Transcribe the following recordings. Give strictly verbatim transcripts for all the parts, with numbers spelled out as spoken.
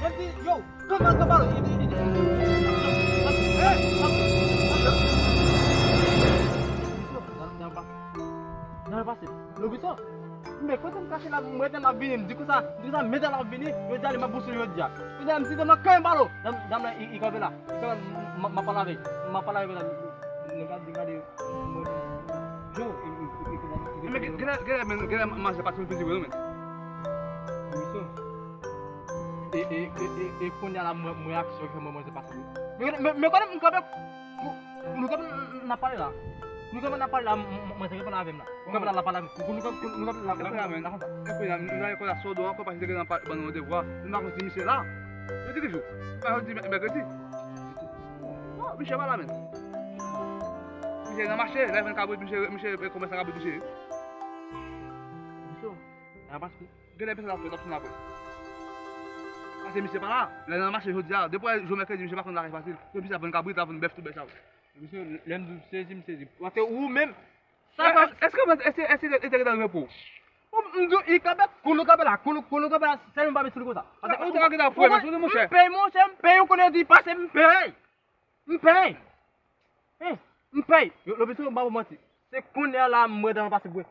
Mwen di, yo, kanpe, kanpe, ede, ede, ede. Hey! Nan pase. Lobiso, men kote m kache la, m rete m ap vini, m di konsa, m di konsa, men dam ap vini, yo di ale m ap bouche jodi a. Kounye a m site nan kay balo, dam, dam nan, i, i kanpe la, i kanpe la, m, m, m ap pale avè l, m ap pale avè l, nèg la di gade, mwen, yo, e, e, e, e, e, e, men gen, gen, gen, men gen, manje pase m piti vre, men. Lobiso. E, e, e, e, e kounye a la, mwen, mwen aksyon ke mwen, mwen se pase. Men, men, men, konnen m kanpe, nou kanpe n ap pale la. Nou kanpe n ap pale la, m, m, mwen se kanpe avè m la. Ou kanpe la, l ap pale avè m. Nou kanpe, nou kanpe la, la, la, la, konsa. E kounye a, nou la lekòl la, sòdo ankò, paske te gen nan pa, ban nou devwa. Nou pa konn si misye la. Yo di ki jou? Yo di mèkredi. Non, misye pa la, men. Misye nan mache, lè vin kabrit, misye, misye, e, kòmèsan kabrit, misye. Misye, nan mache. Genlè misye ap fè, ap fè apre. Paske misye pa la. Lè nan mache jodi a, depi jou mèkredi, misye pa konn lakay fasil. Depi misye ap vann kabrit, ap vann bèf, tout bèf sa yo. Misye, lè m di w sezi, m sezi. Paske ou menm, sa pa. Èske, èske, èske, èske, èske, èske, repo? Ou, m di w, i kanpe, kou nou kanpe la, kou nou, kou nou kanpe la, sèl m pa met sou li konsa. Paske ou te ka kite fouye, men sou li, monchè. M peye, monchè, m peye, ou konnen di pase, m peye. M peye. Hein, m peye. Yo, Lobiso, m pa pou manti. Se kounye a la, m wè dam nan pase bwe.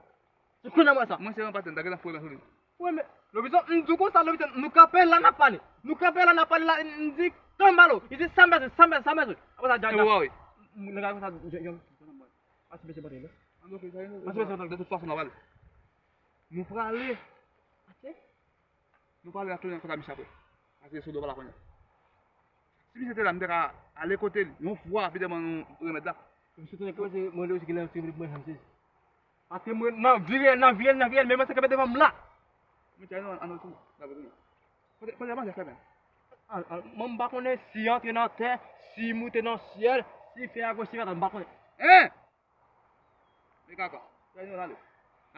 Se kounye a m wè sa. Mwen se yon patèn, ta gentan foure sou li. Wi, men, Lobiso, m di w konsa, Lobiso, nou kanpe la, n ap pale. Nou kanpe la, n ap pale la, m di, kanpe balo. Li di, sa m bezwen, sa m bezwen, sa m bezwen. Apre sa, dja, dja. Wi, wi. M, m, nèg la konsa, jan, jan. Pase mesye pantre, non? An, ok, sa, sa, de tout fason, n ap ale. Nou prale. Ok. Nou pale ak tounen konta misye apre. Paske sou do pa la konnen. Si misye te la, m te ka ale kote li. Yon fwa, epi demann nou remèd la. Misye tounen kòmanse mande osi genlè se mwen janm sezi. Paske mwen nan vire, nan vire, nan vire, men mwen se kanpe devan m la. Mwen te ann, ann tounen. Kote, kote manje fè men? Mwen m pa konnen si antre nan tè, si moute nan syèl, si fè a goch, si fè a dwat, m pa konnen. Hein? Men kaka. Sa nou ale.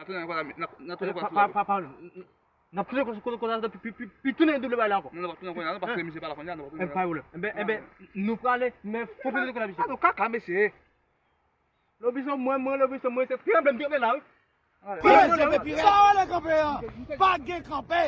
N ap tounen ankò la, n ap, n ap tounen ankò la. Pa, pa, pa, pa, n ap tounen ankò, ankò, ankò, pi, pi, pi, pi tounen double bay la ankò. Non, n ap tounen ankò la, non, paske misye pa la kounye a, n ap tounen ankò la. Pa pwoblèm. Enben, enben, nou prale, men fò pete kò la misye. Ato kaka, mesye. Lobiso mwen, mwen, Lobiso mwen, se tranble m tranble la, wi. Sa w ale kanpe an? Pa gen kanpe.